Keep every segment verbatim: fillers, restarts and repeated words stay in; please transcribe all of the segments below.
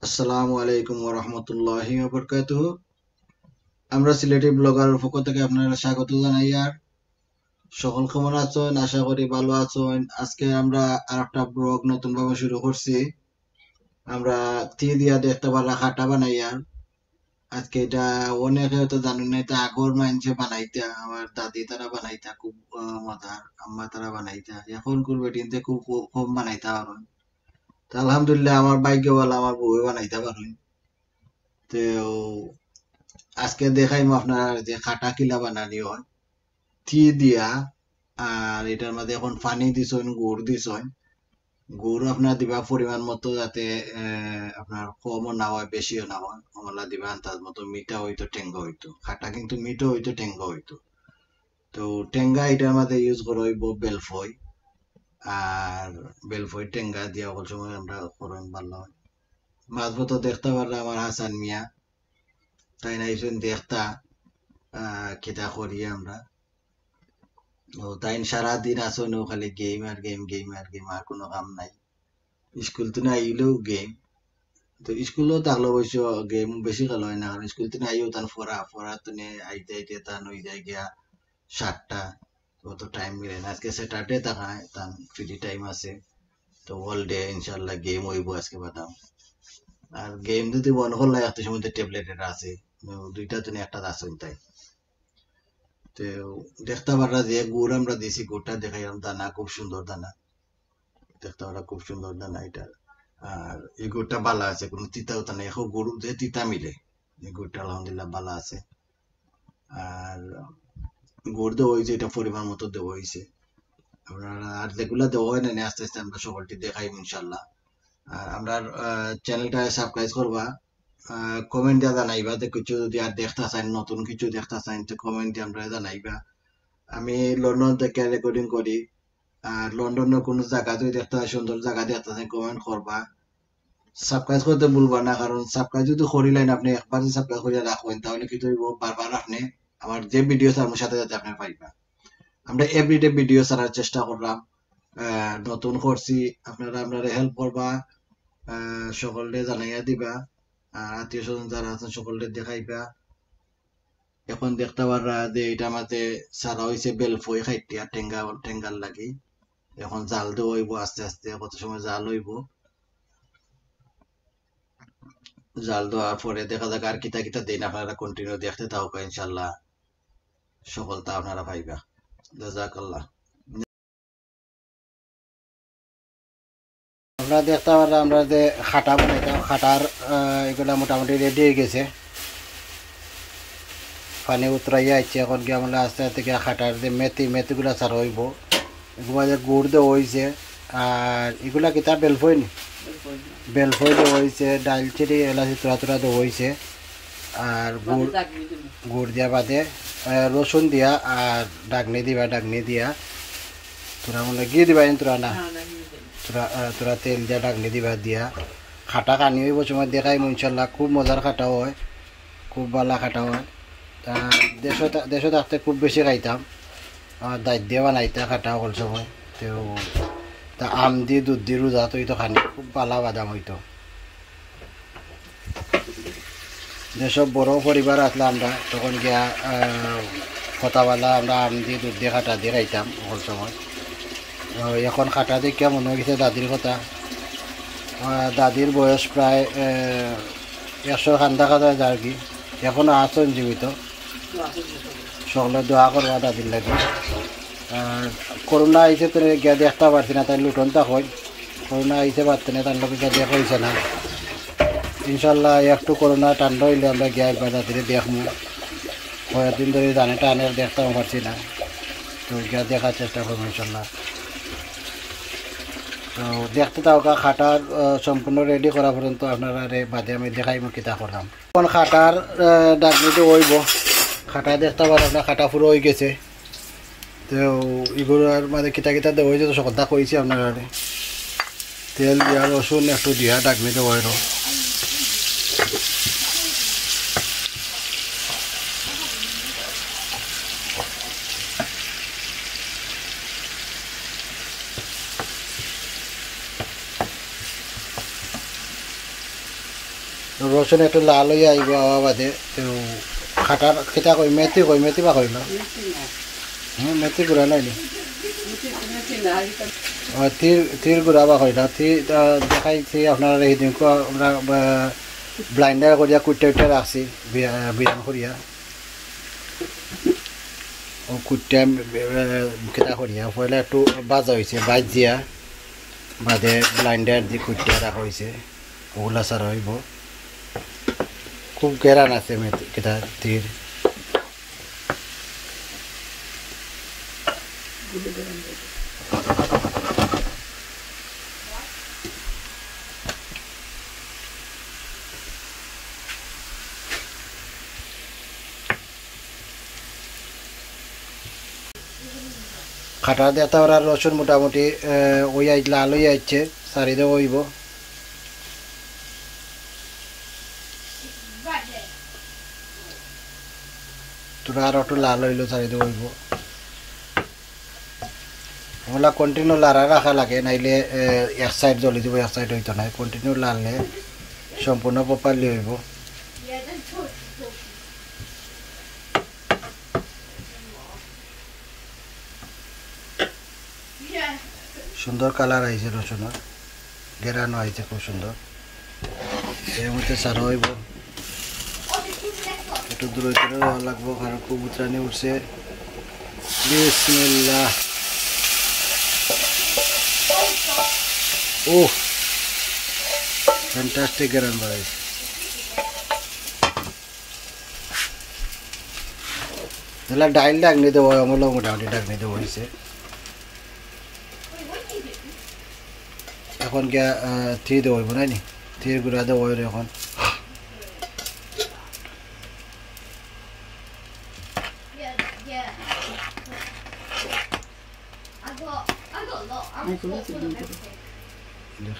আসসালামু আলাইকুম ওয়া রাহমাতুল্লাহি ওয়া বারাকাতুহু। আমরা সিলেটি ব্লগারর পক্ষ থেকে আপনারারে স্বাগত জানাইয়ার। সকল কেমন আছইন? আশা করি ভালো আছইন। আজকে আমরা আরেকটা ব্লগ নতুন ভাবে শুরু করছি। আমরা তি দিয়া দেখতা পাররা খাটা বানাইয়ার। আজকে ইটা অনেকে হয়তো জানইন না, ইটা আগর মাইনষে বানাইতা, আমার দাদি তারা বানাইতা খুব, আহ, মজার, আম্মা তারা বানাইতা। এখনকুর বেটিন্তে খুব ক-, কম বানাইতা পারইন। তো আলহামদুলিল্লাহ, আমার ভাগ্য ভালা, আমার বউয়ে বানাইতা পারইন। তো আজকে দেখাইমু আপনারারে যে খাটা কিলা বানানি অয়। তি দিয়া, আর ইটার মাঝে এখন পানি দিছইন, গুড় দিছইন। গুড় আপনারা দিবা পরিমাণ মতো, যাতে, আহ, আপনার কমও না অয়, বেশিও না অয়। অমলা দিবা আন্দাজ মতো, মিঠা অইতো, টেঙ্গা অইতো। খাটা কিন্তু মিঠা অইতো, টেঙ্গা অইতো। তো টেঙ্গা ইটার মাঝে use করা অইবো বেলফই, আর বেলফই টেঙ্গা দিয়া অকল সময় আমরা করইন ভালা অয়। মাঝে তো দেখতা পাররা আমার হাসান মিয়া, তাইন আইছইন দেখতা, আহ, কিতা করি আমরা। ও তাইন সারাদিন আছইন ও খালি game আর game, game আর game, আর কুনু কাম নাই। স্কুল থনে আইলেও game। তো স্কুলো থাকলে অবশ্য game বেশি খেলা অয় না, কারণ স্কুল থনে আইও তান পড়া, পড়া থনে আইতে আইতে তান অই যায় গিয়া সাতটা, অত time মিলে না। আজকে Saturday থাকায় তান free time আছে, তো all day ইনশাআল্লাহ game অইবো আজকে বাদাম। আর game যদি বন্ধ করলে একটা সময় তো tablet এটা আছে, দুইটা থনে একটা আছে তাই। তো দেখতা পাররা যে গুড় আমরা দিছি, গুড়টা দেখাইলাম, দানা খুব সুন্দর দানা। দেখতা পাররা খুব সুন্দর দানা ইটা। আর এই গুড়টা ভালা আছে, কুনু তিতা উতা নাই। এখন গুড় যে তিতা মিলে, এই গুড়টা আলহামদুলিল্লাহ ভালা আছে। আর গুড় দেওয়া অইছে, ইটা পরিমাণ মতো দেওয়া অইছে। আপনারা আর যেগুলা দেওয়া অয় না, আস্তে আস্তে আমরা সকলটি দেখাইমু ইনশাআল্লাহ। আর আমরার, আহ, channelটা subscribe করবা, আহ, comment দিয়া জানাইবা যে কিছু যদি আর দেখতা চাইন, নতুন কিছু দেখতা চাইন, তো comment দিয়া আমরারে জানাইবা। আমি লন্ডন থেকে recording করি, আর লন্ডনর কুনু জাগা যদি দেখতা চাইন, সুন্দর জাগা দেখতা চাইন, comment করবা। Subscribe করতে ভুলবা না, কারণ subscribe যদি করিলাইন, আপনে একবার যদি subscribe করিয়া রাখইন, তাহলে কিতা অইবো, বারবার আপনে আমার যে video ছাড়মু সাথে সাথে আপনে পাইবা। আমরা everyday video ছাড়ার চেষ্টা কররাম, আহ, নতুন করছি, আপনারা আমরারে help করবা, আহ, সকলরে জানাইয়া দিবা, আর আত্মীয় স্বজন যারা আছইন সকলরে দেখাইবা। এখন দেখতা পাররা যে ইটার মাঝে ছাড়া অইছে বেলফই খাইটিয়া টেঙ্গা, টেঙ্গার লাগি। এখন জাল দেওয়া অইবো আস্তে আস্তে, কত সময় জাল অইবো। জাল দেওয়ার পরে দেখা যাক আর কিতা কিতা দেইন, আপনারা continue দেখতে থাকউক্কা ইনশাআল্লাহ। সকলতা আপনারা পাইবা। জাযাকাল্লাহ। আপনারা দেখতা পাররা আমরা যে খাটা বানাইতাম, খাটার, আহ, ইগুলা মোটামুটি ready অই গেছে। পানি উতরাইয়া আইছে, এখন গিয়া আমরা আস্তে আস্তে গিয়া খাটার যে মেথি, মেথিগুলা ছাড়া অইবো। এগুলা যে গুড় দেওয়া অইছে, আর ইগুলা কিতা বেলফই নি? বেলফই দেওয়া অইছে, দারচিনি, এলাচি, থুড়া থুড়া দেওয়া অইছে। আর গুড়, গুড় দিয়া বাদে, আহ, রসুন দিয়া আর ডাকনি দিবা, ডাকনি দিয়া। থুড়া মানে ঘি দিবা, ইন থুড়া না। থুড়া, আহ, থুড়া তেল দিয়া ডাকনি দিবা দিয়া। খাটা খানি অইবো সময় দেখাইমু ইনশাআল্লাহ, খুব মজার খাটা অয়, খুব ভালা খাটা অয়। তা দেশো থা-, দেশো থাকতে খুব বেশি খাইতাম। আমার দাইত দিয়া বানাইতা খাটা হকল সময়। তো তা আম দি, দুধ দি রোজাত অইতো খানি, খুব ভালা বাদাম অইতো। যেসব বড় পরিবার আছলা আমরা, তখন গিয়া, আহ, কথাবালা আমরা আম দি, দুধ দি, খাটা দি খাইতাম হকল সময়। তো এখন খাটা দেখিয়া মনো অইগেছে দাদির কথা। আহ, দাদির বয়স প্রায়, আহ, একশোর কান্দা কান্দা যারগি, এখনো আছইন জীবিত। সকলে দোয়া করবা দাদির লাগি। আর করোনা আইছে তো গিয়া দেখতা পারছি না, তাইন লন্ডন থাকইন। করোনা আইছে বাদ থনে তান লগে গিয়া দেখা অইছে না। ইনশাআল্লাহ একটু করোনা ঠান্ডা অইলে আমরা গিয়া একবার দাদিরে দেখমু। কয়েকদিন ধরি জানে টানে দেখতাম পারছি না, তো গিয়া দেখার চেষ্টা করমু ইনশাআল্লাহ। তো দেখতে থাকউক্কা, খাটার, আহ, সম্পূর্ণ ready করা পর্যন্ত আপনারারে বাদে আমি দেখাইমু কিতা করলাম। এখন খাটার, আহ, ডাকনি দেওয়া অইবো। খাটা দেখতা পাররা আপনারা, খাটা পুরা অইগেছে। তো ইগুলার মাঝে কিতা কিতা দেওয়া অইছে তো সকলতা কইছি আপনারারে। তেল দিয়া, রসুন একটু দিয়া ডাকনি দেওয়া অইলো। তো রসুন একটু লাল অইয়া আইবো, আওয়া বাদে তো কাটার কিতা কই, মেথি কই, মেথি বা কইল। মেথি না। হুম, মেথি গুড়া নাই নি? মেথি, মেথি না, এটা ও, তির, তির গুড়া বা কইল। তির, আহ, দেখাইছি আপনারা এই দিন কো-, আমরা, আহ, ব্লাইন্ডার করিয়া কুটে উটে রাখছি, বিয়া-, বিয়ান করিয়া। ও কুটে আমি, আহ, কিতা করিয়া, পয়লা একটু ভাজা অইছে, ভাজিয়া বাদে ব্লাইন্ডার দি কুটে রাখা অইছে। ওগুলা সারা অইবো। খুব গেরান আছে মেথি, কিতা তির। কাটা দিয়া তো ওরা রসুন মোটামুটি, আহ, ওই আই-, লাল অইয়া আইছে, সারি দেওয়া অইবো। তোরা আর একটু লাল অইলো, সারি দেওয়া অইবো। ওগুলা continue লাড়া রাখা লাগে, নাইলে, আহ, এক side জ্বলি দিব, এক side অইতো নায়। Continue লাড়লে সম্পূর্ণ properly অইবো। সুন্দর colour আইছে রসুনর, গেরানও আইছে খুব সুন্দর। এর মধ্যে সারা অইবো, একটু দূরে দূরে রওয়া লাগবো, কারণ খুব উতরানি উঠছে। বিসমিল্লাহ। ওহ, fantastic গেরান বাড়াইছে। তাহলে ডাইল ডাকনি দেওয়া, আমলও মোটামুটি ডাকনি দেওয়া অইছে। এখন গিয়া, আহ, তির দেওয়া অইবো, নায় নি? তির গুড়া দেওয়া অইলো এখন। দেখ।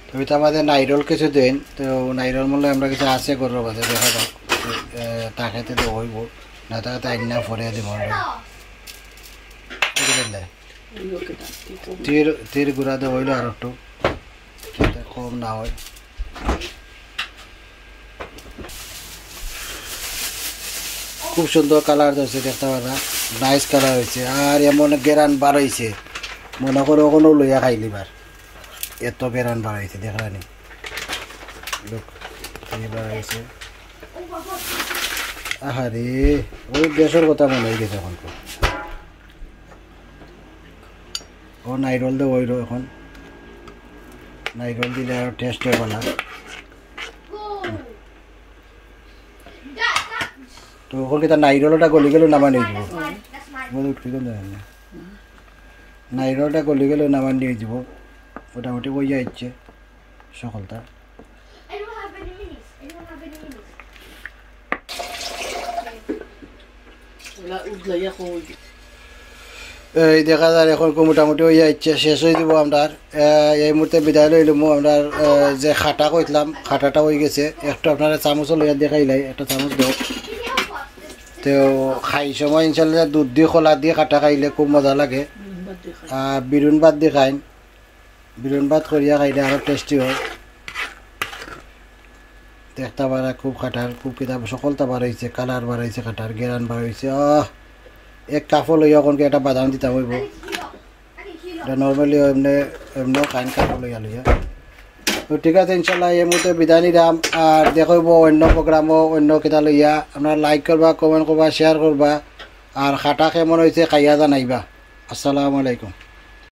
তো ইতা বাদে নাইরল কিছু দেইন, তো নাইরল মূলে আমরা কিছু আছে গরুর বাদে দেখা যাক, আহ, তা খাইতে তো অইবো, না তা খাইতে আইন না পরে দিব আমরা। বুঝলেন না? তির, তির গুড়া দেওয়া অইলো আর একটু, যাতে কম না হয়। খুব সুন্দর colour ধরছে, দেখতে পারা, nice colour অইছে। আর এমন গেরান বাড়াইছে, মনে করো অখনো লইয়া খাইলিবার, এত গেরান বাড়াইছে, দেখরানি। Look, এই বাড়াইছে। আহারে, ওই গ্যাসর কথা মনে অই গেছে এখন। ও নাইরল দেওয়া অইলো এখন, নাইরল দিলে আরো taste অয় ভালা। তো অখন কিতা নাইরলটা গলি গেলে নামানি অইযিবো। নাইরলটা গলি গেলে নামানি অইযিবো। মোটামুটি অইয়া আইছে সকলটা। এই দেখা যার এখন কো মোটামুটি অইয়া আইছে, শেষ অই দিব আমরার। আহ, এই মুহূর্তে বিদায় লইলিমু আমরার, আহ, যে কাটা কইতলাম, কাটাটা অই গেছে। একটু আপনারা চামচও লইয়া দেখাইলাই, একটা চামচ দেও। তো খাই সময় ইনশাল্লাহ দুধ দি কলা দি কাটা খাইলে খুব মজা লাগে। আর বিরুন ভাত দি খাইন, বিরুন ভাত করিয়া খাইলে আরো tasty হয়। দেখতা পারা খুব কাটার, খুব কিতা সকলতা বাড়াইছে, colour বাড়াইছে কাটার, গেরান বাড়াইছে। আহ, এক কাপও লইয়া অখন কি একটা বাদাম দিতাম অইবো। এটা normally এমনে, এমনেও খাইন কাপও লইয়া লইয়া। তো ঠিক আছে, ইনশাল্লাহ এই মুহূর্তে বিদায় নিলাম। আর দেখা অইবো অন্য program-ও, অন্য কিতা লইয়া। আপনারা like করবা, comment করবা, share করবা। আর কাটা কেমন অইছে খাইয়া জানাইবা। আসসালামু আলাইকুম।